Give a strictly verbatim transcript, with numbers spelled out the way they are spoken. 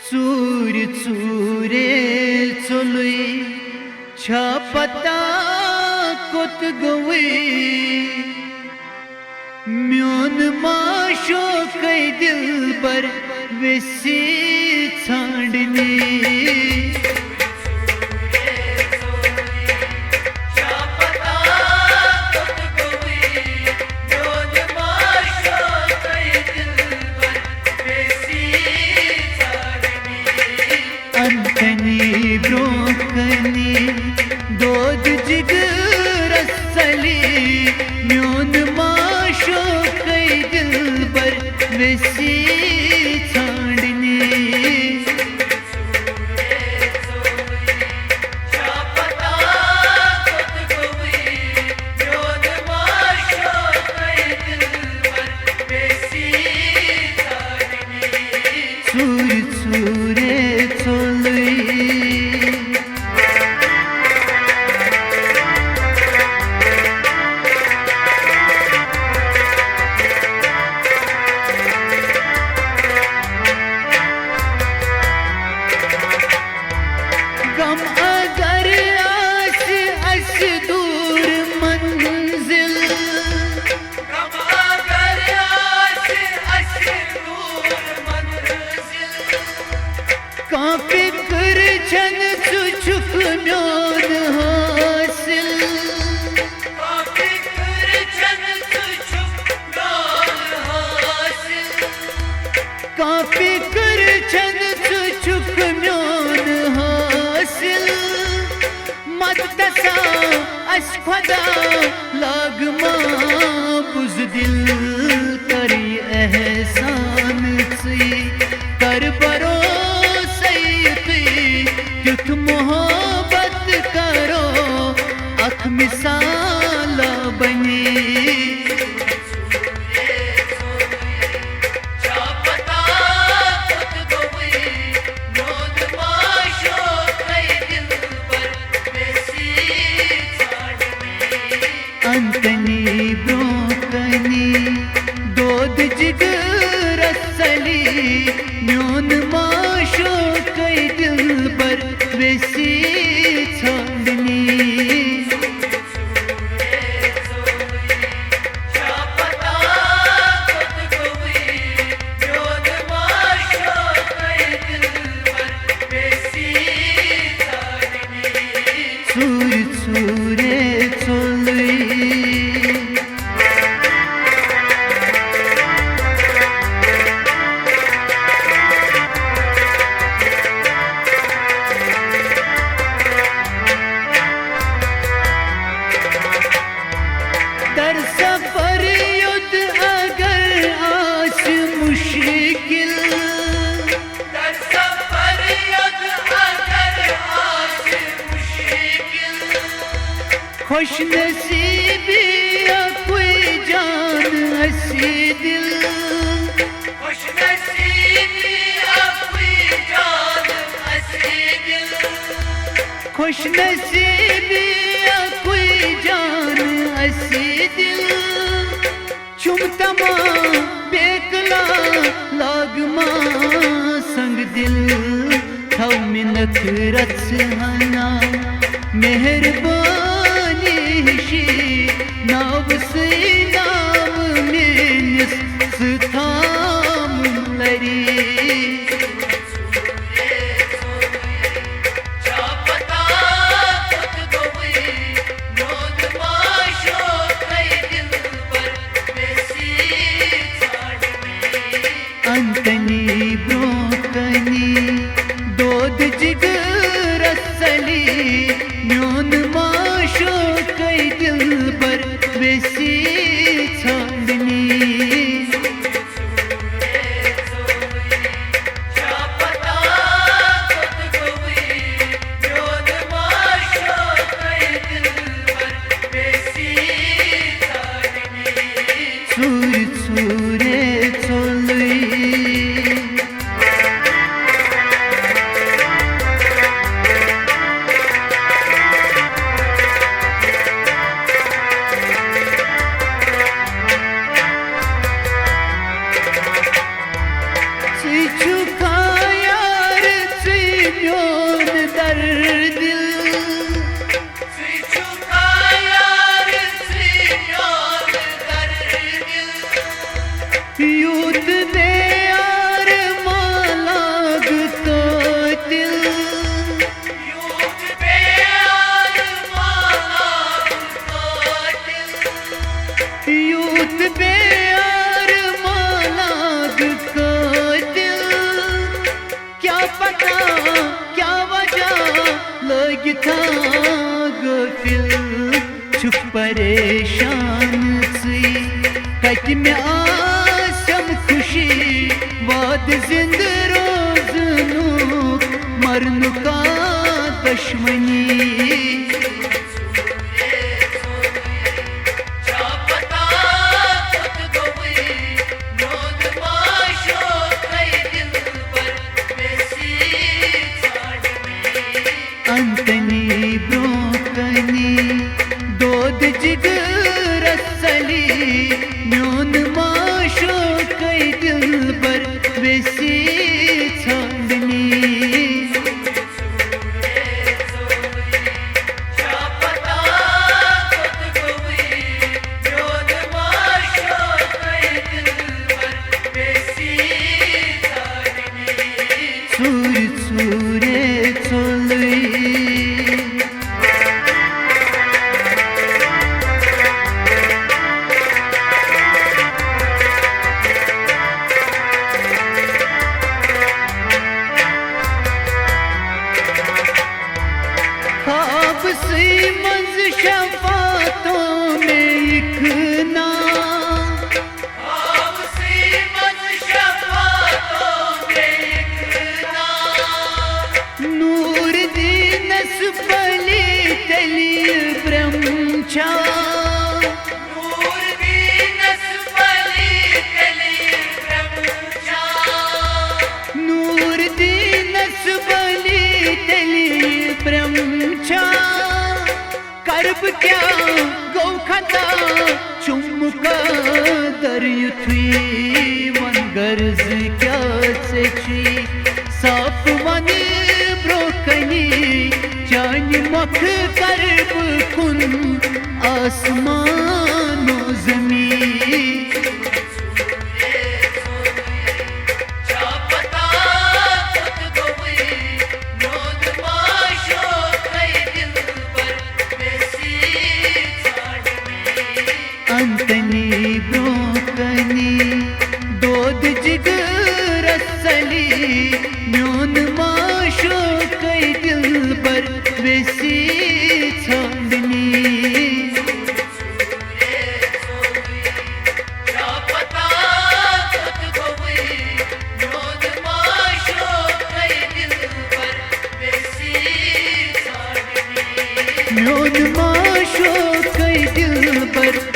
ژوٗرِ ژوٗرے ژوٚلُے، چھا پتہ کوٚت گوٚوُے؟ میون معشوقے دلبر ویسی ژھانڈنی۔ انکنی برونٛہہ کنی دود جگرس ژلی، میون معشوقے دلبر ویسی ژھانڈنی۔ ژوٗرِ ژوٗرے ژوٚلُے۔ غم اگر آسہِ اَسہِ دوٗر منزل، غم اگر آسہِ اَسہِ دوٗر منزل، کانٛہہ فِکر چھَنہٕ، ژٕ چھُکھ میون حٲصِل۔ کانٛہہ فِکر چھَنہٕ، ژٕ چھُکھ میون حٲصِل۔ کانٛہہ فِکر چھَنہٕ، ژٕ چھُکھ میون حٲصِل۔ مدتسا اَسہِ خۄدا لاگ ما بُزدِل، کَر یہِ احسان ژٕے، کَر بھروسَے تُہۍ، تیُتھ محبت کَرو اَکھ مثالا بَنی۔ انکنی برونٛہہ کنی دود جگرس ژلی، میون معشوقے دلبر ویسی ژھانڈنی۔ ژوٗرِ ژوٗرے ژوٚلُے۔ در سفر یوٚت اگر آسہِ مُشکِل، در سفر یوٚت اگر آسہِ مُشکِل، خوش نصیبی اَکُے جان اَسہِ دِل۔ خوش نصیبی اَکُے جان اَسہِ دِل۔ خوش نصیبی اَکُے جان اَسہِ دِل۔ چھُم تمام بیکلا لاگ ما سنگ دِل۔ تھاو مِنت رژھ ہنا مہربٲنی ہِشی، ناو سٕے ناو میٲنِس ژٕ تھاوُن لری۔ انکنی برونٛہہ کنی دود جگرس ژلی، میون ما کیٛاہ وجہ لٲگِتھ غٲفِل چھُکھ پریشان ژٕے؟ کتہِ مےٚ آسٮ۪م خوشی وعدٕ زِندٕ روزنُک، مرنُک آ دشمنی۔ انتنی برونٛہہ کنی دود جگرس سلی، میون معشوقے دلبر ویسی ژھانڈنی۔ ژوٗرِ ژوٗرِ ژوٚلُے۔ خوابسٕے منٛز شفاعتو مےٚ اِکنا۔ نوٗر دیٖنس بلی تیٚلہِ برٛمچا۔ نوٗر دیٖنس بلی تیٚلہِ برٛمچا۔ کرٕ بہٕ کیٛاہ گوٚو خطا، چھُم مُقدر یُتھُے وَن غرض کیٛاہ ژےٚ چھُے۔ صاف وَنہٕ برٛونٛہہ کَنہِ چانہِ مۄکھٕ کرٕ بہٕ کُن آسمان و زمیٖن۔ انتنی برونٛہہ کنی دود جگرس سلی، میون معشوقے دلبر ویسی ژھانڈنی۔ میون معشوقے دلبر